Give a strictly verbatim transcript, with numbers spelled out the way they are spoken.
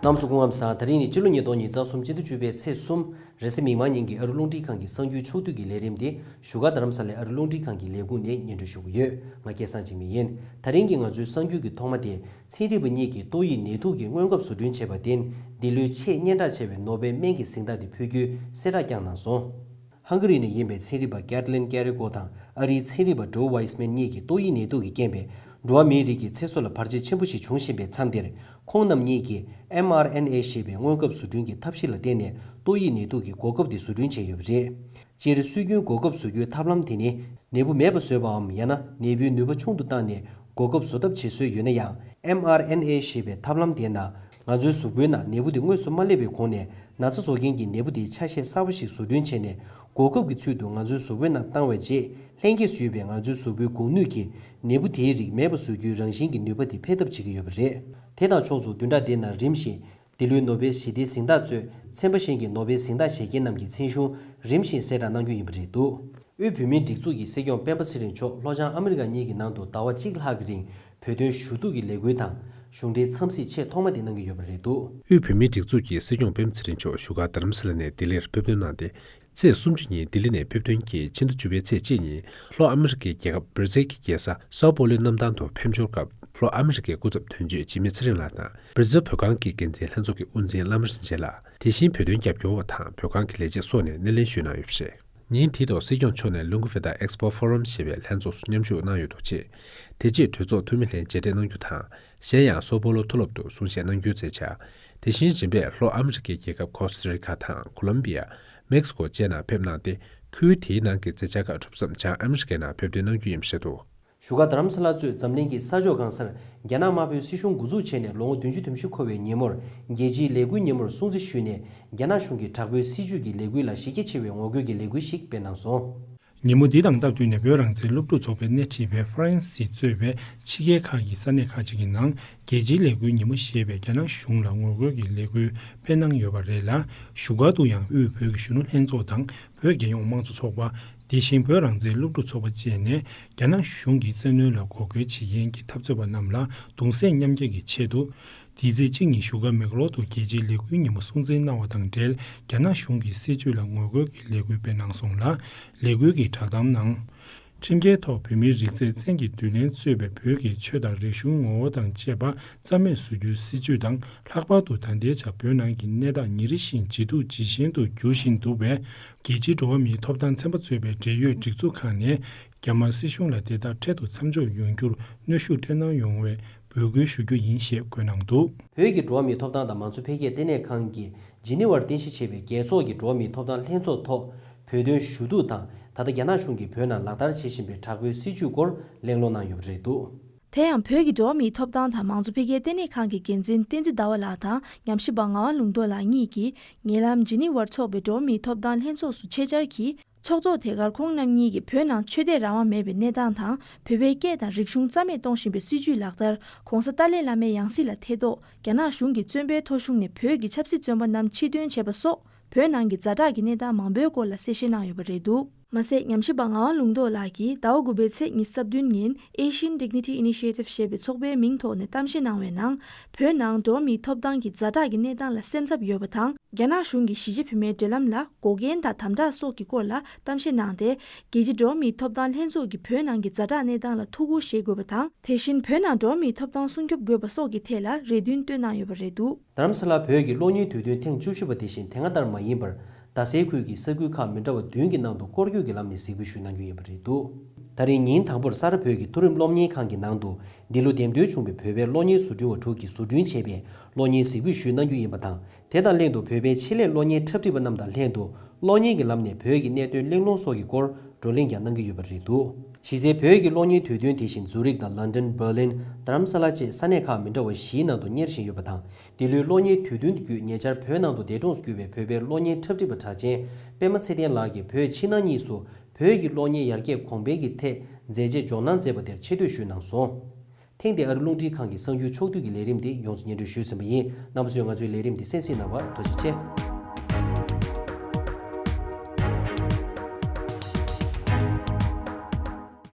རྣམ་པ་ཚོ་སྐུ་ཁམས་བཟང་། ད་རིང་ནི་སྤྱི་ལོ་ཉིས་སྟོང་ཉི་ཤུ་རྩ་གསུམ་སྤྱི་ཟླ་བཅུ་པའི་ཚེས་གསུམ་རེས་གཟའ་མིག་དམར་ཉིན་གྱི་ཨ་རི་རླུང་འཕྲིན་ཁང་གི་གསར་འགྱུར་ཕྱོགས་བསྡུས་ཀྱི་ལས་རིམ་དེ་བཞུགས་སྒར་རྡ་རམ་ས་ལའི་ཨ་རི་རླུང་འཕྲིན་ཁང་གི་ལས་ཁུངས་ནས་སྙན་སྒྲོན་ཞུ་གི་ཡོད། ང་སྐལ་བཟང་འཇིགས་མེད་ཡིན། ད་རིང་གི་ང་ཚོའི་གསར་འགྱུར་གྱི་ཐོག་མ་དེ་ཚན་རིག་པ་གཉིས་ཀྱིས་ཏོག་དབྱིབས་ནད་དུག་གི་སྔོན་ཁབ་བཟོ་སྐྲུན་བྱས་པར་བརྟེན་འདི་ལོའི་ཆེས་སྙན་གྲགས་ཆེ་བའི་ནོ་བེལ་སྨན་གྱི་གཟེངས་རྟགས་དེ་ཕུལ་རྒྱུའི་གསལ་བསྒྲགས་བསྐྱངས་གནང་སོང་། ཧང་ག་རི་ནས་ཡིན་པའི་ཚན་རིག་པ་ཀེ་ཐི་ལིན་ཀེ་རི་ཀོ་དང་ཨ་རིའི་ཚན་རིག་པ་ཌོ་ཝའི་སི་མན་གཉིས་ཀྱིས་ཏོག་དབྱིབས་ནད་དུག་གི་རྐྱེན་པས་འགྲོ་བ་མིའི་རིགས་ཀྱི་ཚེ་སྲོག་ལ་བར་ཆད་ཆེན་པོ་ཞིག་བྱུང་བཞིན་པའི་མཚམས་འདིར། ཁོང་རྣམ་གཉིས་ཀྱིས་ཨེམ་ཨར་ཨེན་ཨེ་ཞེས་པའི་སྔོན་ཁབ་བཟོ་སྐྲུན་གྱི་ཐབས་ཤེས་ལ་བརྟེན་ནས་ཏོག་དབྱིབས་ནད་དུག་གི་འགོག་ཁབ་དེ་བཟོ་སྐྲུན་བྱས་ཡོད་པ་རེད། སྤྱིར་སྲོལ་རྒྱུན་འགོག་ཁབ་བཟོ་རྒྱུའི་ཐབས་ལམ་དེ་ནི། ནད་འབུ་མེད་པ་བཟོས་པའམ་ཡང་ན་ནད་འབུའི་ནུས་པ་ཆུང་དུ་བཏང་ནས་འགོག་ཁབ་བཟོ་ཐབས་བྱེད་སྲོལ་ཡོད་ན་ཡང་། ཨེམ་ཨར་ཨེན་ཨེ་ཞེས་པའི་ཐབས་ལམ་དེའི་ནང་ང་ཚོའི་གཟུགས་པོའི་ནང་ནད་འབུ་དེ་དངོས་སུ་མ་སླེབས་པའི་གོང་ནས་ན་ཚ་བཟོ་མཁན་གྱི་ནད་འབུ་དེའི་ཆ་ཤས་གསར་པ་ཞིག་བཟོ་སྐྲུན་བྱས་ནས་འགོག་ཁབ་ཀྱི་ཚུལ་དུ་ང་ཚོའི་གཟུགས་པོའི་ནང་བཏང་བའི་རྗེས། ལྷན་སྐྱེས་སུ་ཡོད་པའི་ང་ཚོའི་གཟུགས་པོའི་འགོག་ནུས་ཀྱིས་ནད་འབུ་དེའི་རིགས་མེད་པ་བཟོ་རྒྱུའི་རང་བཞིན་གྱི་ནུས་པ་དེ་འཕེལ་ཐབས་བྱེད་ཀྱི་ཡོད་པ་རེད། དེ་དང་ཕྱོགས་སུ་བདུན་ཕྲག་འདིའི་ནང་རིམ་བཞིན། འདི་ལོའི་ནོ་བེལ་ཞི་བདེའི་གཟེངས་རྟགས་གཙོས་ཚན་པ་གཞན་གྱི་ནོ་བེལ་གཟེངས་རྟགས་བཞེས་མཁན་རྣམས་ཀྱི་མཚན་གཞུང་རིམ་བཞིན་གསལ་བསྒྲགས་གནང་རྒྱུ་ཡིན་པ་རེད་འདུག་དབུས་བོད་མིའི་སྒྲིག་འཛུགས་ཀྱི་སྲིད་སྐྱོང་སྤེན་པ་ཚེ་རིང་མཆོག་ལྷོ་བྱང་ཨ་མི་རི་ཀ་གཉིས་ཀྱི་ནང་དུ་ཟླ་བ་གཅིག་ལྷག་གི་རིང་བོད་དོན་ཞུ་གཏུག་གི་ལས་འགུལ་དང་གཞུང་འབྲེལ་འཚམས་གཟིགས་ཆེས་ཐོག་མ་དེ་གནང་གི་ཡོད་པ་རེད་འདུག་དབུས་བོད་མིའི་སྒྲིག་འཛུགས་ཀྱི་སྲིད་སྐྱོང་སྤེན་པ་ཚེ་རིང་མཆོག་བཞུགས་སྒར་རྡ་རམ་ས་ལ་ནས་ལྡི་ལིར་ཕེབས་ཐོན་གནང་སྟེ། ཚེས་སུམ་ཅུ་ཉིན་ལྡི་ལི་ནས་ཕེབས་ཐོན་གྱིས་ཕྱི་ཟླ་བཅུ་པའི་ཚེས་གཅིག་ཉིན་ལྷོ་ཨ་མི་རི་ཀའི་རྒྱལ་ཁབ་སྦྲ་ཛིལ་གྱི་རྒྱལ་ས་སའོ་པོ་ལོའི་གནམ་ཐང་དུ་ཕེབས་འབྱོར་སྐབས། ལྷོ་ཨ་མི་རི་ཀའི་སྐུ་ཚབ་དོན་གཅོད་འཇིགས་མེད་ཚེ་རིང་ལགས་དང་སྦྲ་ཛིལ་བོད་ཁང་གི་འགན་འཛིན་ལྷན་ཚོགས་ཀྱི་དབུ་འཛིན་བླ་མ་རིན་ཆེན་ལགས། དེ་བཞིན་བོད་དོན་རྒྱབ་སྐྱོར་བ་དང་བོད་ཁང་གི་ལས་བྱེད་སོགས་ནས་སྣེ་ལེན་ཞུས་གནང་ཡོད་པ་རེད། ཉིན་དེའི་ཐོག་སྲིད་སྐྱོང་མཆོག་ནས་ལུང་ཀུ་ཧྥེ་ཏ་ཨེག་སི་པོ་ཕོ་རམ་ཞེས་པའི་ལྷན་ཚོགས་སུ་མཉམ་ཞུགས་གནང་ཡོད་འདུག་ཅེས། དེ་རྗེས་གྲོས་ཚོགས་འཐུས་མི་ལྷན་མཇལ་འཕྲད་གནང་རྒྱུ་དང་། གཞན་ཡང་སོ་པོ་ལོ་མཐོ་སློབ་ཏུ་གསུང་བཤད་གནང་རྒྱུའི་མཛད་འཆར། དེ་བཞིན་རིམ་པས་ལྷོ་ཨ་མི་རི་ཀའི་རྒྱལ་ཁབ་ཁོ་སི་ཊ་རི་ཀ་དང་ཁོ་ལོམ་བི་ཡ། མེག་སི་ཀོ་བཅས་ནང་ཕེབས་གནང་སྟེ། ཁུལ་དེའི་ནང་གི་མཛད་འཆར་ཁག་གྲུབ་མཚམས་བྱང་ཨ་མི་རི་ཀའི་ནང་ཕེབས་ཐོན་གནང་རྒྱུ་ཡིན་པ་རེད་འདུག་བཞུགས་སྒར་རྡ་རམ་ས་ལ་གཙོས་འཛམ་གླིང་གི་ས་ཕྱོགས་གང་སར་རྒྱ་ནག་དམར་པོའི་སྲིད་གཞུང་འགོ་འཛུགས་བྱས་ནས་ལོ་ངོ་བདུན་ཅུ་དོན་བཞི་འཁོར་བའི་ཉིན་མོར་རྒྱལ་སྤྱིའི་ལས་འགུལ་ཉིན་མོར་སྲུང་བརྩི་ཞུས་ནས་རྒྱ་ནག་གཞུང་གི་དྲག་པོའི་སྲིད་བྱུས་ཀྱི་ལས་འགུལ་ལ་གཞི་རྒྱ་ཆེ་བའི་ངོ་རྒོལ་གྱི་ལས་འགུལ་ཞིག་སྤེལ་གནང་སོང་། ཉིན་མོ་འདི་དང་སྟབས་བསྟུན་ནས་བོད་རང་བཙན་སློབ་ཕྲུག་ཚོགས་པས་སྣེ་ཁྲིད་པའི་ཧྥ་རན་སིས་གཙོས་པའི་ཕྱི་རྒྱལ་ཁག་གི་ས་གནས་ཁག་ཅིག་གི་ནང་རྒྱལ་སྤྱིའི་ལས་འགུལ་ཉིན་མོ་ཞེས་པའི་རྒྱ་ནག་གཞུང་ལ་ངོ་རྒོལ་གྱི་ལས་འགུལ་སྤེལ་གནང་ཡོད་པ་རེད་ལ། བཞུགས་སྒར་དུ་ཡང་དབུས་བོད་ཀྱི་གཞོན་ནུ་ལྷན་ཚོགས་དང་བོད་རྒྱལ་ཡོངས་དམངས་གཙོ་ཚོགས་པ། དེ་བཞིན་བོད་རང་བཙན་སློབ་ཕྲུག་ཚོགས་པ་བཅས་ནས་རྒྱ་ནག་གཞུང་གི་བཙན་གནོན་ལ་འགོག་རྒོལ་བྱེད་མཁན་གྱི་འཐབ་རྩོད་པ་རྣམས་ལ་གདུང་སེམས་མཉམ་སྐྱེད་ཀྱི་ཆེད་དུ། འདི་ཚེས་གཅིག་ཉིན་བཞུགས་སྒར་མེག་ལོར་དུ་རྒྱལ་སྤྱིའི་ལས་འགུལ་ཉིན་མོ་སྲུང་བརྩི་གནང་བ་དང་འབྲེལ། རྒྱ་ནག་གཞུང་གི་སྲིད་བྱུས་ལ་ངོ་རྒོལ་གྱི་ལས་འགུལ་སྤེལ་གནང་སོང་ལ། ལས་འགུལ་གྱི་བསྒྲགས་གཏམ་ནང་། ཁྲིམས་འགལ་ཐོག་བོད་མིའི་རིགས་རྫས་བཙན་གྱིས་བསྡུ་ལེན་གཙོས་པའི་བོད་ཀྱི་ཆོས་དང་རིག་གཞུང་ངོ་བོ་དང་བཅས་པ་རྩ་མེད་བཟོ་རྒྱུའི་སྲིད་བྱུས་དང་། ལྷག་པར་དུ་ད་ལྟའི་ཆར་བོད་ནང་གི་གནས་སྟངས་ཉིན་རེ་བཞིན་ཇེ་སྡུག་ཇེ་ཞན་དུ་འགྱུར་བཞིན་འདུག་པས། རྒྱལ་སྤྱིའི་འགྲོ་བ་མིའི་ཐོབ་ཐང་ཚན་པ་གཙོས་པའི་འབྲེལ་ཡོད་སྒྲིག་འཛུགས་ཁག་ནས། རྒྱ་དམར་སྲིད་གཞུང་ལ་དེ་ལྟར་འཕྲལ་དུ་མཚམས་འཇོག་ཡོང་རྒྱུར་གནོན་ཤུགས་སྤྲད་གནང་ཡོང་བའི་འབོད་སྐུལ་ཞུ་རྒྱུ་ཡིན་ཞེས་བཀོད་གནང་འདུག་བོད་ཀྱི་འགྲོ་བ་མིའི་ཐོབ་ཐང་དང་མང་གཙོ་འཕེལ་རྒྱས་ལྟེ་གནས་ཁང་གིས་ཇི་ནི་ཝར་རྟེན་གཞི་བྱས་པའི་རྒྱལ་ཚོགས་ཀྱི་འགྲོ་བ་མིའི་ཐོབ་ཐང་ལྷན་ཚོགས་ཐོག་བོད་དོན་ཞུ་གཏུག་དང་། ད་ལྟ་རྒྱ་ནག་གཞུང་གིས་བོད་ནང་ལག་བསྟར་བྱེད་བཞིན་པའི་དྲག་པོའི་སྲིད་བྱུས་སྐོར་གླེང་སློང་གནང་ཡོད་པ་རེད་འདུག་དེ་ཡང་བོད་ཀྱི་འགྲོ་བ་མིའི་ཐོབ་ཐང་དང་མང་གཙོ་འཕེལ་རྒྱས་ལྟེ་གནས་ཁང་གི་འགན་འཛིན་བསྟན་འཛིན་ཟླ་བ་ལགས་དང་ཉམས་ཞིབ་པ་ངག་དབང་ལུང་རྟོགས་ལགས་གཉིས་ཀྱིས་ཉེ་ལམ་ཇི་ནི་ཝར་འཚོགས་པའི་འགྲོ་བ་མིའི་ཐོབ་ཐང་ལྷན་ཚོགས་སུ་ཆེད་བཅར་གྱིས། ཚོགས་ཐོག་དེ་གར་ཁོང་རྣམ་གཉིས་ཀྱིས་བོད་ནང་ཆོས་དད་རང་དབང་མེད་པའི་གནས་སྟངས་དང་། བོད་པའི་སྐད་དང་རིག་གཞུང་རྩ་མེད་གཏོང་བཞིན་པའི་སྲིད་བྱུས་ལག་བསྟར། ྋགོང་ས་ཏཱ་ལའི་བླ་མའི་ཡང་སྲིད་ལ་ཐེ་གཏོགས། རྒྱ་ནག་གཞུང་གིས་བཙོན་པའི་ཐོ་གཞུང་ནས་བོད་ཀྱི་ཆབ་སྲིད་བཙོན་པ་རྣམས་ཕྱིར་འདོན་བྱས་པ་སོགས། བོད་ནང་གི་ཛ་དྲག་གི་གནས་སྟངས་མང་པོའི་སྐོར་ལ་གསལ་བཤད་གནང་ཡོད་པ་རེད་འདུག་མ་ཟད། ཉམས་ཞིབ་པ་ངག་དབང་ལུང་རྟོགས་ལགས་ཀྱིས་ཟླ་བ་དགུ་པའི་ཚེས་ཉི་ཤུ་རྩ་བདུན་ཉིན་Asian Dignity Initiative ཞེས་པའི་ཚོགས་པའི་མིང་ཐོག་ནས་གཏམ་བཤད་གནང་བའི་ནང་། བོད་ནང་འགྲོ་བ་མིའི་ཐོབ་ཐང་གི་ཛ་དྲག་གི་གནས་སྟངས་ལ་སེམས་འཚབ་ཡོད་པ་དང་། རྒྱ་ནག་གཞུང་གིས་གཞིས་བྱེས་བོད་མིའི་འབྲེལ་ལམ་ལ་འགོག་རྐྱེན་དང་དམ་དྲག་སོགས་ཀྱི་སྐོར་ལ་གཏམ་བཤད་གནང་སྟེ། རྒྱལ་སྤྱིའི་འགྲོ་བ་མིའི་ཐོབ་ཐང་ལྷན་ཚོགས་ཀྱིས་བོད་ནང་གི་ཛ་དྲག་གནས་སྟངས་ལ་ཐུགས་ཁུར་བཞེས་དགོས་པ་དང་། དེ་བཞིན་བོད་ནང་འགྲོ་བ་མིའི་ཐོབ་ཐང་སྲུང་སྐྱོབ་དགོས་པ་སོགས་ཀྱི་ཐད་ལ་རེ་འདུན་བཏོན་གནང་ཡོད་པ་རེད་འདུག་རྡ་རམ་ས་ལར་བོད་ཀྱི་གློག་བརྙན་དུས་སྟོན་ཐེངས་བཅུ་བཞི་པ་དེ་བཞིན་དེ་སྔ་ལྟར་མ་ཡིན་པར། རྡ་སའི་ཁུལ་གྱི་ས་ཁུལ་ཁག་མི་འདྲ་བ་བདུན་གྱི་ནང་དུ་སྐོར་སྐྱོད་ཀྱི་ལམ་ནས་གཟིགས་འབུལ་ཞུས་གནང་རྒྱུ་ཡིན་པ་རེད་འདུག་ད་རིང་ཉིན་དང་པོར་ས་རཱ་བོད་ཀྱི་མཐོ་རིམ་སློབ་གཉེར་ཁང་གི་ནང་དུ། འདི་ལོ་འདེམས་ཐོན་བྱུང་བའི་བོད་པའི་གློག་བརྙན་བཟོ་སྐྲུན་པ་དྲུག་གིས་བཟོ་སྐྲུན་བྱས་པའི་གློག་བརྙན་གཟིགས་འབུལ་ཞུས་གནང་རྒྱུ་ཡིན་པ་དང་། དེ་དང་ལྷན་དུ་བོད་པའི་ཆེད་ལས་གློག་བརྙན་འཁྲབ་ཁྲིད་པ་རྣམས་དང་ལྷན་དུ། གློག་བརྙན་གྱི་ལམ་ནས་བོད་ཀྱི་གནད་དོན་གླེང་སློང་སོགས་ཀྱི་སྐོར་བགྲོ་གླེང་ཀྱང་གནང་གི་ཡོད་པ་རེད་འདུག་གཞི་རྩའི་བོད་ཀྱི་གློག་བརྙན་དུས་སྟོན་དེ་བཞིན་ཛུ་རིག་དང་ལོན་ཌོན། འབར་ལིན། རྡ་རམ་ས་ལ་བཅས་ས་གནས་ཁག་མི་འདྲ་བ་བཞིའི་ནང་དུ་གཉེར་བཞིན་ཡོད་པ་དང་། འདི་ལོའི་གློག་བརྙན་དུས་སྟོན་དེ་བརྒྱུད་ཉེ་ཆར་བོད་ནང་དུ་འདས་གྲོངས་སུ་གྱུར་པའི་བོད་པའི་གློག་བརྙན་འཁྲབ་ཁྲིད་པ་གྲགས་ཅན་པད་མ་ཚེ་བརྟན་ལགས་ཀྱིས་བོད་ཕྱི་ནང་གཉིས་སུ་བོད་ཀྱི་གློག་བརྙན་ཡར་རྒྱས་གོང་འཕེལ་གྱི་ཐད་མཛད་རྗེས་འཇོག་གནང་མཛད་པ་དེར་ཆེ་བསྟོད་ཞུས་གནང་སོང་། ཐེངས་འདིའི་ཨ་རི་རླུང་འཕྲིན་ཁང་གི་གསར་འགྱུར་ཕྱོགས་བསྡུས་ཀྱི་ལས་རིམ་འདི་ཡོངས་སུ་སྙན་སྒྲོན་ཞུས་ཟིན་པ་ཡིན། རྣམ་པ་ཚོས་ང་ཚོའི་ལས་རིམ་འདི་གསན་གཟིགས་གནང་བར་ཐུགས་རྗེ་ཆེ།